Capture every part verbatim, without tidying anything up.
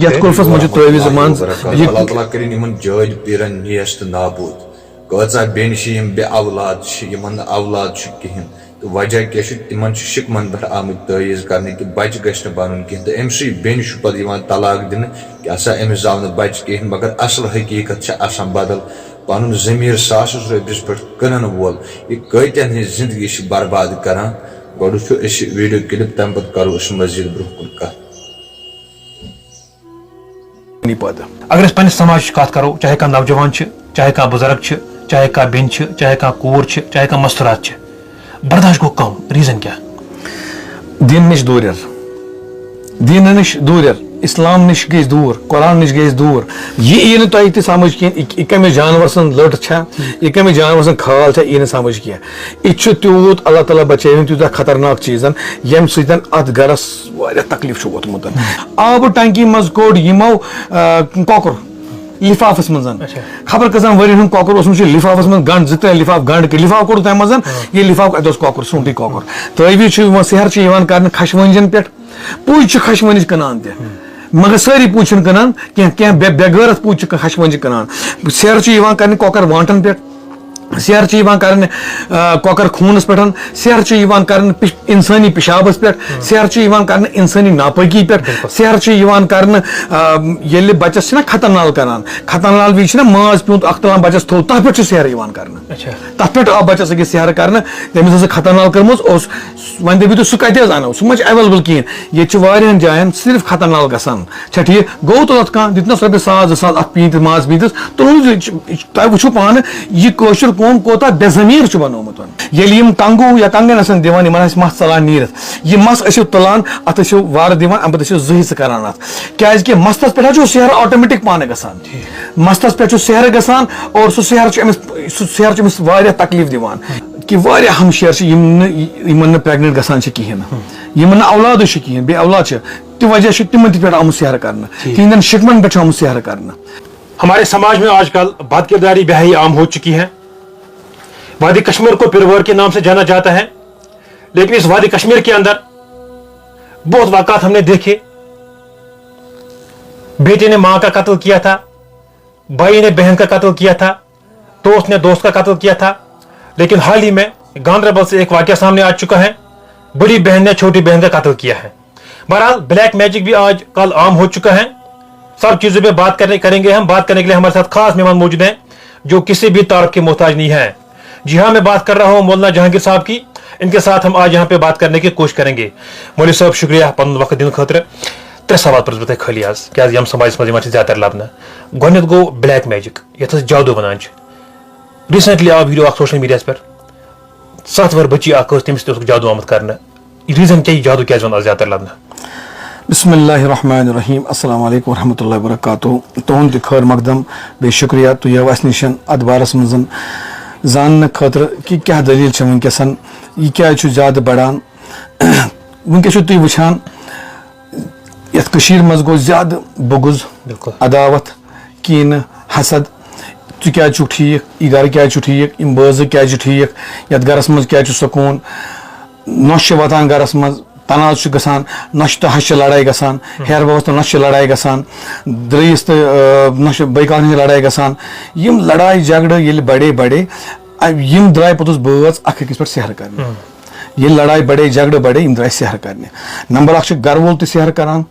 یتھ کُلفس منٛز چھُ تٲویٖز منٛز یہِ۔ اللہ تعالیٰ کٔرِنۍ یِمن جٲدۍ پیٖرن نیس تہٕ نابوٗد۔ کۭژاہ بیٚنہِ چھِ یِم بے اولاد چھِ، یِمن نہٕ اولاد چھُ کِہینۍ، تہٕ وجہ کیٛاہ چھُ؟ تِمن چھُ شِکمن پٮ۪ٹھ آمٕتۍ تٲویٖز کرنہٕ کہِ بچہِ گژھِ نہٕ بنُن کینٛہہ، تہٕ أمۍ سٕے بیٚنہِ چھُ پتہٕ یِوان طلاق دِنہٕ کہِ ہسا أمِس زاو نہٕ بچہِ کِہینۍ، مگر اصل حقیٖقت چھِ آسان بدل۔ پنُن ضمیٖر ساسس رۄپیس پٮ۪ٹھ کٕنن وول یہِ کۭتٮ۪ن ہٕنٛز زندگی چھِ برباد کران؟ گۄڈٕ وٕچھو أسۍ یہِ ویٖڈیو کلپ، تمہِ پتہٕ کرو أسۍ مزید برونٛہہ کُن کتھ۔ پٲدٕ۔ اگر أسۍ پننِس سماجٕچ کتھ کرو، چاہے کانٛہہ نوجوان چھِ، چاہے کانٛہہ بُزرگ چھِ، چاہے کانٛہہ بیٚنہِ چھِ، چاہے کانٛہہ کوٗر چھِ، چاہے کانٛہہ مستورات چھِ، برداشت گوٚو کم۔ ریزن کیٛاہ؟ دین نِش دوٗریر۔ دین نِش دوٗریر۔ اسلام نِش گٔے أسۍ دوٗر، قرآن نِش گٔے أسۍ دوٗر۔ یہِ یی نہٕ تۄہہِ تہِ سمجھ کینٛہہ، یہِ یہِ کٔمِس جانور سٕنٛز لٔٹ چھےٚ، یہِ کٔمِس جانور سٕنٛز کھال چھےٚ، یی نہٕ سمجھ کینٛہہ۔ یہِ چھُ تیوٗت اللہ تعالیٰ بچٲوِن تیوٗتاہ خطرناک چیٖزن، ییٚمہِ سۭتۍ اتھ گرس واریاہ تکلیف چھُ ووتمُت۔ آبہٕ ٹنکی منٛز کوٚڑ یِمو، آ، کۄکُر لفافس منٛز۔ خبر کٔژن ؤرین ہُنٛد کۄکُر اوسمُت چھُ لفافس منٛز، گنٛڈ زٕ ترٛےٚ لفاف گنٛڈ کٔڑ، لفاف کوٚڑ تمہِ منٛز۔ یہِ لفاف اتہِ اوس کۄکُر، سونٛٹٕے کۄکُر۔ تٲویٖز چھُ یِوان، سحر چھُ یِوان کرنہٕ خشوٕنجن پٮ۪ٹھ۔ پُج چھِ خشوٕنج کٕنان تہِ، مگر سٲری پُج چھِنہٕ کٕنان کینٛہہ، کینٛہہ بے بے غٲرت پُج چھِ خشوٕنج کٕنان۔ سحر چھُ یِوان کرنہٕ کۄکر وانٹن پٮ۪ٹھ۔ سیر چھِ یِوان کرنہٕ، آ، کۄکر خوٗنس پٮ۪ٹھ، سیر چھِ یِوان کرنہٕ پِش-، انسٲنی پِشابس پٮ۪ٹھ، سیر چھِ یِوان کرنہٕ انسٲنی ناپٲکی پٮ۪ٹھ، سیر چھِ یِوان کرنہٕ، آ، ییٚلہِ بچس چھِنہ ختن نال کران، ختن نال وِزِ چھِنہ ماز پیوٗنت اکھ تُلان بچس تھوٚد، تتھ پٮ۪ٹھ چھُ سیر یِوان کرنہٕ۔ تتھ پٮ۪ٹھ آو بچس أکِس سیر کرنہٕ، تٔمِس ٲس ختن نال کٔرمٕژ، اوس، وۄنۍ دٔپِو تُہۍ سُہ کتہِ حظ انو، سُہ ما چھُ اویلیبل کِہینۍ، ییٚتہِ چھِ واریاہن جاین صرف ختن نال گژھان۔ چھا ٹھیٖک؟ گوٚو تُلتھ کانٛہہ، دیُتنَس رۄپیہِ ساس زٕ ساس اَتھ پیٖنٛتِس ماز پیٖنٛتِس، تُلُن زِ تۄہہِ وٕچھِو پانہٕ، یہِ کٲشُر قوم کوٗتاہ بے ضمیٖر چھُ بنومُت۔ ییٚلہِ یِم کنگو یا کنگن آسن دِوان، یِمن آسہِ مَس ژَلان نیٖرِتھ، یہِ مَس ٲسِو تُلان، اَتھ ٲسِو وارٕ دِوان، اَمہِ پَتہٕ ٲسِو زٕ حِصہٕ کران اَتھ، کیازِ کہِ مَستَس پٮ۪ٹھ حظ چھُ سیرٕ آٹومیٹک پانہٕ گژھان۔ مَستَس پٮ۪ٹھ چھُ سیرٕ گژھان اور سُہ سیرٕ چھُ أمِس، سُہ سیرٕ چھُ أمِس واریاہ تکلیٖف دِوان۔ کہِ واریاہ ہمشیر چھِ یِم نہٕ، یِمن نہٕ پریگننٹ گژھان چھِ کِہیٖنۍ نہٕ، یِمن نہٕ اولادٕے چھُ کِہیٖنۍ، بے اولاد چھِ۔ تہِ وجہ چھُ تِمن تہِ پٮ۪ٹھ آمُت سحر کرنہٕ، تِہنٛدٮ۪ن شکمن پٮ۪ٹھ چھُ آمُت سحر کرنہٕ۔ ہمارے سماج میں آج کل بد کرداری بہائی عام ہو چکی ہے۔ وادی کشمیر کو پروار کے نام سے جانا جاتا ہے، لیکن اس وادی کشمیر کے اندر بہت واقعات ہم نے دیکھے۔ بیٹے نے ماں کا قتل کیا تھا، بھائی نے بہن کا قتل کیا تھا، دوست نے دوست کا قتل کیا تھا، لیکن حال ہی میں گاندربل سے ایک واقعہ سامنے آ چکا ہے، بڑی بہن نے چھوٹی بہن کا قتل کیا ہے۔ بہرحال، بلیک میجک بھی آج کل عام ہو چکا ہے۔ سب چیزوں پہ بات کرنے کریں گے ہم۔ بات کرنے کے لیے ہمارے ساتھ خاص مہمان موجود ہیں، جو کسی بھی تعارف کے محتاج نہیں ہے۔ جی ہاں، میں بات کر رہا ہوں مولانا جہانگیر صاحب کی۔ ان کے ساتھ ہم آج یہاں پہ بات کرنے کی کوشش کریں گے۔ مولوی صاحب، شکریہ پنن وقت دن خاطر۔ ترٛےٚ سوال پرٛژھٕ بہٕ تۄہہِ خٲلی آز، کیٛازِ یِم سماجس منٛز یِوان چھِ زیادٕ تر لبنہٕ۔ گۄڈٕنیتھ گوٚو بلیک میجک، یتھ أسۍ جادو ونان چھِ۔ ریسنٹلی آو ویڈیو اکھ سوشل میڈیاہس پٮ۪ٹھ، ستھ وُہر بچی اکھ ٲس، تٔمِس تہِ اوسُکھ جادو آمُت کرنہٕ۔ ریزن کیٛاہ، یہِ جادو کیٛازِ یِوان آز زیادٕ تر لبنہٕ؟ بسم اللہ الرحمن الرحیم۔ السلام علیکم ورحمۃ اللہ وبرکاتہ۔ تُہُنٛد تہِ خٲر مقدم، بیٚیہِ شُکریہ، تُہۍ یِیِو اَسہِ نِش اَتھ بارَس منٛز زاننہٕ خٲطرٕ کہِ کیٛاہ دٔلیٖل چھِ وٕنکیٚس، یہِ کیٛازِ چھُ زیادٕ بَڑان۔ وٕنکیٚس چھِو تُہۍ وٕچھان، یَتھ کٔشیٖرِ منٛز گوٚو زیادٕ بُغض، بِلکُل۔ عداوت، کینہٕ، حسد۔ ژٕ کیازِ چھُکھ ٹھیٖک؟ یہِ گرٕ کیازِ چھُ ٹھیٖک؟ یِم بٲژٕ کیازِ چھِ ٹھیٖک؟ یَتھ گرس منٛز کیازِ چھُ سکوٗن؟ نۄش چھِ واتان گرس منٛز، تنازٕ چھُ گژھان، نۄشہِ تہٕ ہشہِ چھِ لڑایہِ گژھان، ہیرٕ بابس تہٕ نۄشہِ چھِ لڑایہِ گژھان، درٛیِس تہٕ، آ، نۄشہِ بٲے کاکن چھِ لڑایہِ گژھان۔ یِم لڑایہِ جھگڑٕ ییٚلہِ بڑے بڑے، آ، یِم درٛاے پوٚتُس بٲژ اکھ أکِس پٮ۪ٹھ سحر کرنہِ۔ ییٚلہِ لڑایہِ بڑے، جھگڑٕ بڑے، یِم درٛاے سحر کرنہِ۔ نمبر اکھ چھُ گرٕ وول تہِ سحر کران،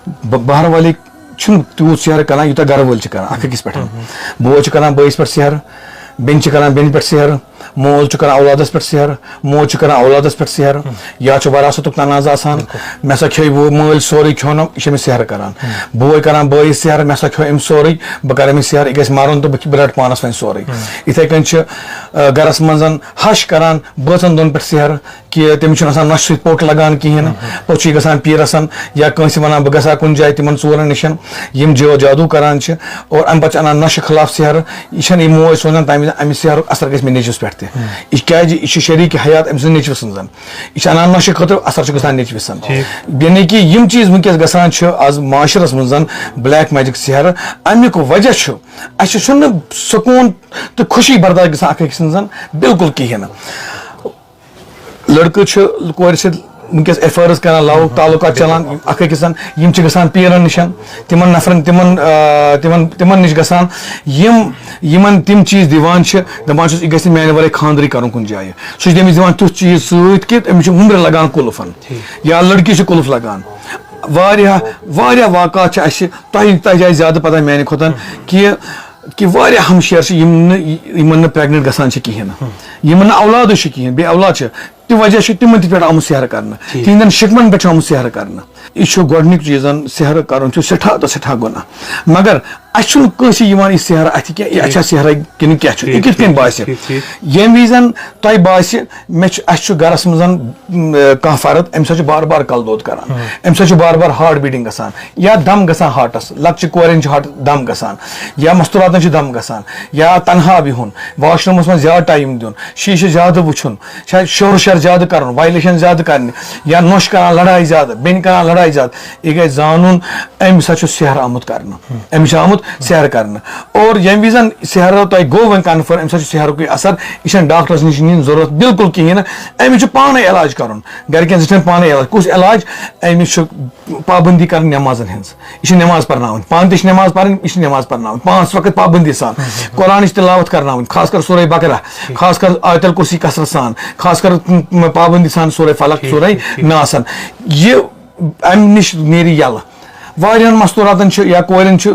ب-، بہر والی چھُنہٕ تیوٗت سحر کران یوٗتاہ گرٕ وٲلۍ چھِ کران اکھ أکِس پٮ۪ٹھ۔ بوے چھُ کران بٲیِس پٮ۪ٹھ سحر، بیٚنہِ چھِ کران بیٚنہِ پٮ۪ٹھ سحر، مول چھُ کران اولادس پٮ۪ٹھ سحر، موج چھُ کران اولادس پٮ۪ٹھ سحر، یا چھُ وراثتُک تنازٕ آسان، مےٚ سا کھیوٚو مٲلۍ سورُے کھیوٚنم، یہِ چھُ أمِس سحر کران۔ بوے کران بٲیِس سحر، مےٚ سا کھیوٚو أمۍ سورُے، بہٕ کرٕ أمِس سحر، یہِ گژھِ مَرُن تہٕ بہٕ بہٕ رَٹہٕ پانَس وۄنۍ سورُے۔ یِتھَے کٔنۍ چھِ، آ، گرس منٛز ہَش کران بٲژن دۄن پٮ۪ٹھ سحر، کہِ تٔمِس چھُنہٕ آسان نۄشہِ سۭتۍ پوٚٹ لگان کِہیٖنۍ نہٕ۔ پوٚت چھُ یہِ گژھان پیٖرَسَن یا کٲنٛسہِ وَنان، بہٕ گژھٕ ہا کُنہِ جایہِ تِمَن ژورَن نِش، یِم جو جادوٗ کَران چھِ، اور اَمہِ پَتہٕ چھِ اَنان نۄشہِ خلاف سحر۔ یہِ چھَنہٕ یہِ موج سونٛچان تَمہِ وِزِ اَمہِ سحرُک اثر گژھِ مےٚ نیٚچوِس پٮ۪ٹھ تہِ۔ یہِ کیٛازِ؟ یہِ چھُ شریٖکہِ حیات أمۍ سٕنٛدِ نیٚچوِ سٕنٛز۔ یہِ چھِ اَنان نۄشہِ خٲطرٕ، اثر چھُ گژھان نیٚچوِس۔ یعنی کہِ یِم چیٖز وٕنکیٚس گژھان چھِ آز معاشرَس منٛز، بلیک میجک سحر، اَمیُک وجہ چھُ اَسہِ چھُنہٕ سکوٗن تہٕ خوشی برداشت گژھان اَکھ أکۍ سٕنٛز بِلکُل کِہیٖنۍ نہٕ۔ لڑکہٕ چھُ، کورِ چھِ وٕنکیٚس افیئرز کران، لو تعلقات چلان اکھ أکِس سان، یِم چھِ گژھان پیرن نِشن، تِمن نفرن، تِمن آ، تِمن تِمن نِش گژھان، یِم یِمن تِم چیٖز دِوان چھِ، دپان چھِس، یہِ گژھِ نہٕ میانہِ ورٲے خانٛدرٕے کرُن کُنہِ جایہِ۔ سُہ چھُ تٔمِس دِوان تیُتھ چیٖز سۭتۍ کہِ أمِس چھُ وُمرِ لگان قُلفن، یا لڑکی چھِ قُلف لگان۔ واریاہ واریاہ واقعات چھِ اَسہِ، تۄہہِ تۄہہِ آسہِ زیادٕ پتہ میانہِ کھۄتہٕ کہِ کہِ واریاہ ہمشیر چھِ یِم نہٕ یِمن نہٕ پریگننٹ گژھان چھِ کِہیٖنۍ نہٕ، یِمن نہٕ اولادٕے چھُ کِہیٖنۍ، بے اولاد چھِ، تہِ وجہ چھُ تِمن تہِ پٮ۪ٹھ آمُت سحر کرنہٕ، ٹھیٖک۔ تِہنٛدٮ۪ن شِکمن پٮ۪ٹھ چھُ آمُت سحر کرنہٕ۔ یہِ چھُ گۄڈٕنیُک چیٖزن، سحر کرُن چھُ سٮ۪ٹھاہ تہٕ سٮ۪ٹھاہ گۄناہ، مگر اَسہِ چھُنہٕ کٲنٛسہِ یِوان یہِ سحر اَتھِ کینٛہہ، یہِ اَتہِ چھا سحر کِنہٕ کیٛاہ چھُ، یہِ کِتھ کٔنۍ باسہِ؟ ٹھیٖک، ٹھیٖک۔ ییٚمہِ وِزٮ۪ن تۄہہِ باسہِ، مےٚ چھُ، اَسہِ چھُ گرس منٛز، م، کانٛہہ فرد، أمِس حظ چھُ بار بار کلہٕ دود کران، أمِس حظ چھُ بار بار ہارٹ بیٖٹنگ گژھان، یا دم گژھان ہارٹس، لۄکچہِ کورٮ۪ن چھُ ہارٹ دم گژھان، یا مستوراتن چھُ دم گژھان، یا تنہا بِہُن، واش روٗمس منٛز زیادٕ ٹایم دیُن، شیٖشہٕ زیادٕ وٕچھُن، شاید شور شر زیادٕ کرُن، وایلیشن زیادٕ کرنہِ، یا نۄش کران لڑایہِ زیادٕ، بیٚنہِ کران لڑایہِ زیادٕ، یہِ گژھِ زانُن، أمِس حظ چھُ سحر آمُت کرنہٕ، أمِس چھُ آمُت سحر کرنہٕ۔ اور ییٚمہِ وِزِ سحر تۄہہِ گوٚو وۄنۍ کنفرم، أمِس حظ چھُ سحرُکُے اثر، یہِ چھَنہٕ ڈاکٹرس نِش نِنۍ ضروٗرت بِلکُل کِہیٖنۍ نہٕ، أمِس چھُ پانے علاج کرُن، گرِکٮ۪ن سۭتۍ چھَنہٕ پانے علاج۔ کُس علاج؟ أمِس چھُ پابندی کرٕنۍ نٮ۪مازن ہٕنٛز، یہِ چھِ نٮ۪ماز پرناوٕنۍ، پانہٕ تہِ چھِ نٮ۪ماز پرٕنۍ، یہِ چھِ نٮ۪ماز پرناوٕنۍ، پانٛژھ وقت پابندی سان، قرآنٕچ تلاوت کرناوٕنۍ، خاص کر سورہ بقرہ، خاص کر آیت الکرسی کثرت سان، خاص کر، م، پابندی سان سورہ فلق، سورہ ناسن۔ یہِ امہِ نِش نیرِ یَلہٕ۔ واریاہن مستوراتن چھُ یا کورٮ۪ن چھُ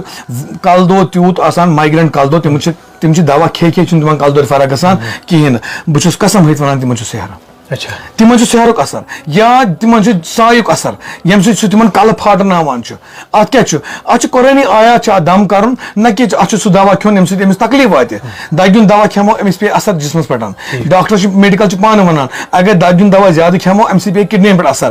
کلہٕ دود تیوٗت آسان، مایگرینٹ کلہٕ دود، تِمن چھِ، تِم چھِ دوا کھے کھے چھُنہٕ تِمن کلہٕ دود فرق گژھان کِہیٖنۍ نہٕ۔ بہٕ چھُس قسم ہیٚتھ ونان، تِمن چھُ سحر۔ اچھا۔ تِمن چھُ سحرُک اثر یا تِمن چھُ سایُک اثر، ییٚمہِ سۭتۍ سُہ تِمن کلہٕ پھاٹناوان چھُ۔ اتھ کیٛاہ چھُ؟ اتھ چھُ قرآنی آیات چھُ اتھ دم کرُن، نہ کہِ اتھ چھُ سُہ دوا کھیوٚن، ییٚمہِ سۭتۍ أمِس تکلیف واتہِ۔ دگہِ ہُنٛد دوا کھٮ۪مو، أمِس پیٚیہِ اثر جسمس پٮ۪ٹھ۔ ڈاکٹر چھُ، میڈیکل چھُ پانہٕ ونان، اگر دگہِ ہُنٛد دوا زیادٕ کھٮ۪مو، امہِ سۭتۍ پیٚیہِ کڈنین پٮ۪ٹھ اثر۔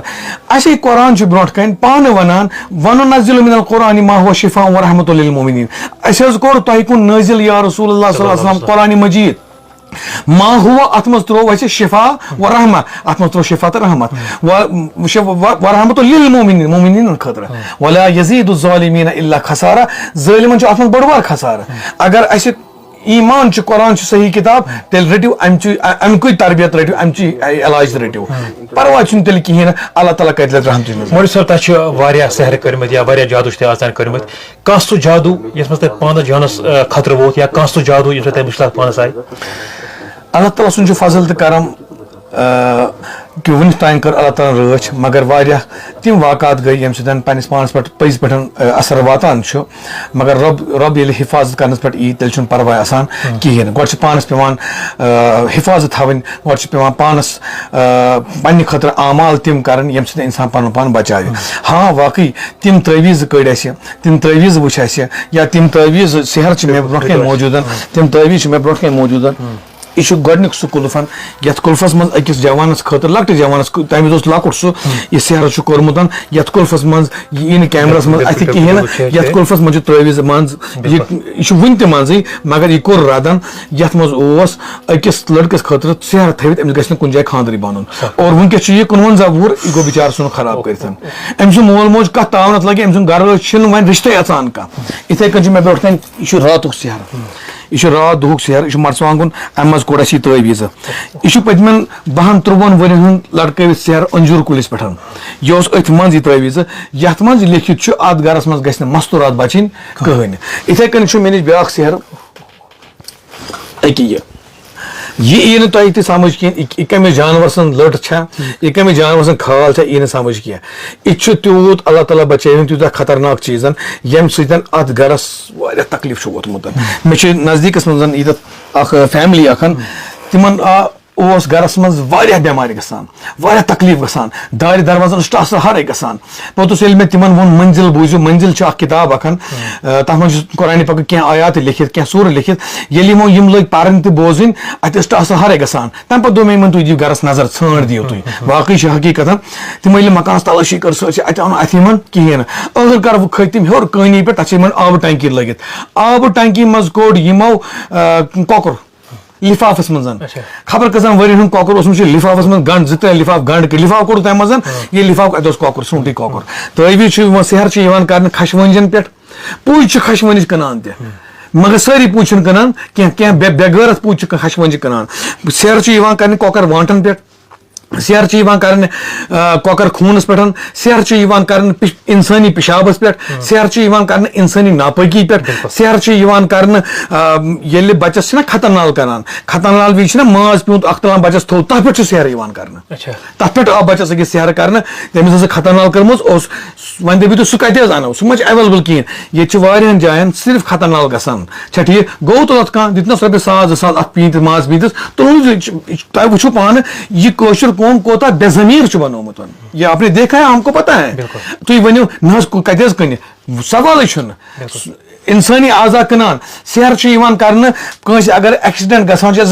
اسی قرآن چھُ برونٛٹھ کنہِ پانہٕ ونان، "وننزل من القرآن ما هو شفاء ورحمۃ للمؤمنین"۔ اسہِ حظ کوٚر تۄہہِ کُن نٲزِل یا رسول اللہ صلی اللہ علیہ وسلم قرآن مجید۔ ما هو، اتھ منٛز ترٛوو اسہِ شفا و رحمہ، اتھ منٛز ترٛوو شفا تہٕ رحمت۔ و، و، و، ورحمۃ للمؤمنین، مؤمنین خٲطرٕ۔ ولا یزید الظالمین الا خسارہ، ظٲلمن چھُ اتھ منٛز بوٚڑ بار خسارٕ۔ اگر اسہِ ایمان چھُ، قرآن چھُ صحیح کتاب، تیٚلہِ رٔٹِو امچی، ا-، امکُے تربیت رٔٹِو، امچی علاج تہِ رٔٹِو۔ پرواے چھُنہٕ تیٚلہِ کِہیٖنۍ نہٕ، اللہ تعالیٰ کرِ تیٚلہِ رحمتٕے نظر۔ مولوی صٲب، تۄہہِ چھِ واریاہ سحر کٔرمٕتۍ یا واریاہ جادو چھِ تۄہہِ آز تام کٔرمٕتۍ۔ کانٛہہ سُہ جادو یَتھ منٛز تۄہہِ پانَس جانَس، آ، خطرٕ ووت یا کانٛہہ سُہ جادو ییٚمہِ سۭتۍ تۄہہِ مُشکِلات پانَس آیہِ؟ اللہ تعالیٰ سُنٛد چھُ فضل تہٕ کرم، آ، کہِ وُنیُک تام کٔر اللہ تعالیٰ ہَن رٲچھ، مگر واریاہ تِم واقعات گٔے ییٚمہِ سۭتۍ پنٛنِس پانَس پٮ۪ٹھ پٔزۍ پٲٹھۍ، آ، اثر واتان چھُ۔ مگر رۄب، رۄب ییٚلہِ حفاظت کرنَس پٮ۪ٹھ یی، تیٚلہِ چھُنہٕ پرواے آسان کِہیٖنۍ۔ گۄڈٕ چھِ پانَس پٮ۪وان، آ، حفاظت تھاوٕنۍ، گۄڈٕ چھِ پٮ۪وان پانَس، آ، پنٛنہِ خٲطرٕ اعمال تِم کرٕنۍ ییٚمہِ سۭتۍ اِنسان پَنُن پان بچاوِ۔ ہاں، واقعی تِم تعویٖذ کٔڑۍ اَسہِ، تِم تعویٖذ وٕچھ اَسہِ، یا تِم تعویٖذ سحر چھِ مےٚ برونٛٹھ کَنہِ موجوٗد، تِم تعویٖذ چھِ مےٚ برونٛٹھ کَنہِ موجوٗد۔ یہِ چھُ گۄڈٕنیُک سُہ قُلفَن، یَتھ قُلفَس منٛز أکِس جوانَس خٲطرٕ، لۄکٹِس جوانَس خٲ-، تَمہِ وِزِ اوس لۄکُٹ سُہ، یہِ سحر چھُ کوٚرمُت، یَتھ قُلفَس منٛز، یہِ یی نہٕ کیمراہَس منٛز اَتھِ کِہیٖنۍ نہٕ، یَتھ قُلفَس منٛز چھِ تعویٖذ منٛز، یہِ، یہِ چھُ وٕنہِ تہِ منٛزٕے، مگر یہِ کوٚر ردَن، یَتھ منٛز اوس أکِس لٔڑکَس خٲطرٕ سحر تھٲوِتھ، أمِس گژھِ نہٕ کُنہِ جایہِ خانٛدرٕے بَنُن۔ اور وٕنکیٚس چھُ یہِ کُنوَنزاہ وُہُر، یہِ گوٚو بِچارٕ ژھُنُن خراب کٔرِتھ۔ أمۍ سُنٛد مول موج کَتھ تاونَتھ لَگہِ، أمۍ سُنٛد گَرٕ چھِنہٕ وۄنۍ رِشتَے اَژان کانٛہہ۔ یِتھَے کٔنۍ چھُ مےٚ برونٛٹھ کَنہِ، یہِ چھُ راتُک سحر، یہِ چھُ راتھ دُہُک سحر، یہِ چھُ مَرژٕوانٛگُن، اَمہِ منٛز کوٚڑ اَسہِ یہِ تعویٖذٕ۔ یہِ چھُ پٔتمٮ۪ن بَہَن ترٛۆوُہَن ؤرِیَن ہُنٛد لَڑکٲوِتھ سحر أنجوٗر کُلِس پٮ۪ٹھ۔ یہِ اوس أتھۍ منٛز یہِ تعویٖذٕ، یَتھ منٛز یہِ لیکھِتھ چھُ، اَتھ گَرَس منٛز گژھِ نہٕ مَستوٗرات بَچٕنۍ کٕہٕنۍ۔ یِتھَے کٔنۍ چھُ مےٚ نِش بیٛاکھ سحر، أکہِ یہِ۔ یہِ یی نہٕ تۄہہِ تہِ سمجھ کینٛہہ، یہِ، یہِ کَمہِ جانور سٕنٛز لٔٹ چھےٚ، یہِ کَمہِ جانور سٕنٛز کھال چھےٚ، یی نہٕ سمجھ کینٛہہ۔ یہِ چھُ تیوٗت اللہ تعالیٰ بچٲوِن تیوٗتاہ خطرناک چیٖزن، ییٚمہِ سۭتۍ اَتھ گرس واریاہ تکلیٖف چھُ ووتمُت۔ مےٚ چھِ نزدیٖکس منٛز ییٚتٮ۪تھ اکھ فیملی اکھ ہن، تِمن آ، اوس گرس منٛز واریاہ بٮ۪مارِ گژھان، واریاہ تکلیٖف گژھان، دارِ دروازن اوس ٹاسہٕ ہرے گژھان۔ پوٚتُس ییٚلہِ مےٚ تِمن ووٚن، "منزل بوٗزِو"، منزل چھِ اکھ کِتاب اکھ ہن، آ، تتھ منٛز چھُ قرآنِ پاکٕکۍ کینٛہہ آیات لیکھِتھ، کینٛہہ سورٕ لیکھِتھ۔ ییٚلہِ یِمو یِم لٲگۍ پرٕنۍ تہٕ بوزٕنۍ، اتہِ ٲس ٹاسہٕ ہرے گژھان۔ تمہِ پتہٕ دوٚپ مےٚ یِمن، "تُہۍ دِیِو گرس نظر، ژھانٛڈ دِیِو تُہۍ۔" واقعی چھِ حقیٖقتن تِمو ییٚلہِ مکانس تلٲشی کٔر، سٲرسٕے، اتہِ آو نہٕ اتھِ یِمن کِہیٖنۍ نہٕ۔ ٲخٕر کار کھٔتۍ تِم ہیوٚر کٲنی پٮ۪ٹھ، تتھ چھِ یِمن آبہٕ ٹنکی لٲگِتھ۔ آبہٕ ٹنکی منٛز کوٚڑ یِمو، آ، کۄکُر۔ لفافس منٛز۔ اچھا۔ خبر کٔژن ؤرین ہُنٛد کۄکُر اوسمُت، چھُ لفافس منٛز گنٛڈ، زٕ ترٛےٚ لفاف گنٛڈ کٔرِتھ۔ لفاف کوٚڑُکھ تَمہِ منٛز، یہِ لفاف اَتہِ اوس کۄکُر، سونٛٹٕے کۄکُر۔ تعویٖذ چھُ یِوان، سحر چھُ یِوان کرنہٕ خشوٕنجن پٮ۪ٹھ۔ پُج چھِ خشوٕنج کٕنان تہِ، مگر سٲری پُج چھِنہٕ کٕنان کینٛہہ، کینٛہہ بے، بے غٲرت پُج چھِ خشوٕنج کٕنان۔ سحر چھُ یِوان کرنہٕ کۄکر وانٹن پٮ۪ٹھ۔ سیر چھِ یِوان کرنہٕ، آ، کۄکر خوٗنس پٮ۪ٹھ، سیر چھِ یِوان کرنہٕ پِش-، انسٲنی پِشابس پٮ۪ٹھ، سیر چھِ یِوان کرنہٕ انسٲنی ناپٲکی پٮ۪ٹھ، سیر چھِ یِوان کرنہٕ، آ، ییٚلہِ بچس چھِنہ ختن نال کران، ختن نال وِزِ چھِنہ ماز پیوٗنت اکھ تُلان بچس تھوٚد، تتھ پٮ۪ٹھ چھُ سیر یِوان کرنہٕ۔ اچھا۔ تتھ پٮ۪ٹھ آو بچس أکِس سیر کرنہٕ، تٔمِس ٲس ختن نال کٔرمٕژ، اوس، وۄنۍ دٔپِو تُہۍ سُہ کتہِ حظ انو، سُہ ما چھُ اویلیبل کِہیٖنۍ، ییٚتہِ چھِ واریاہن جاین صرف ختن نال گژھان، چھا ٹھیٖک؟ گوٚو تُلتھ کانٛہہ، دِتنس رۄپیہِ ساس زٕ ساس اتھ پیٖنتِس ماز پیٖنتِس، تُہنٛد یہِ چھُ، یہِ چھُ، تۄہہِ وٕچھِو پانہٕ، یہِ کٲشُر قوم کوٗتاہ بے ضمیٖر چھُ بنومُت۔ یہ آپ نے دیکھا ہے، ہم کو پتہ ہے۔ بِلکُل۔ تُہۍ ؤنِو نہ حظ، کُ-، کتہِ حظ کٕنہِ؟ سوالٕے چھُنہٕ۔ بِلکُل۔ انسٲنی اعضا کٕنان، سیر چھُ یِوان کرنہٕ، کٲنٛسہِ اگر ایکسیڈنٹ گژھان چھُ،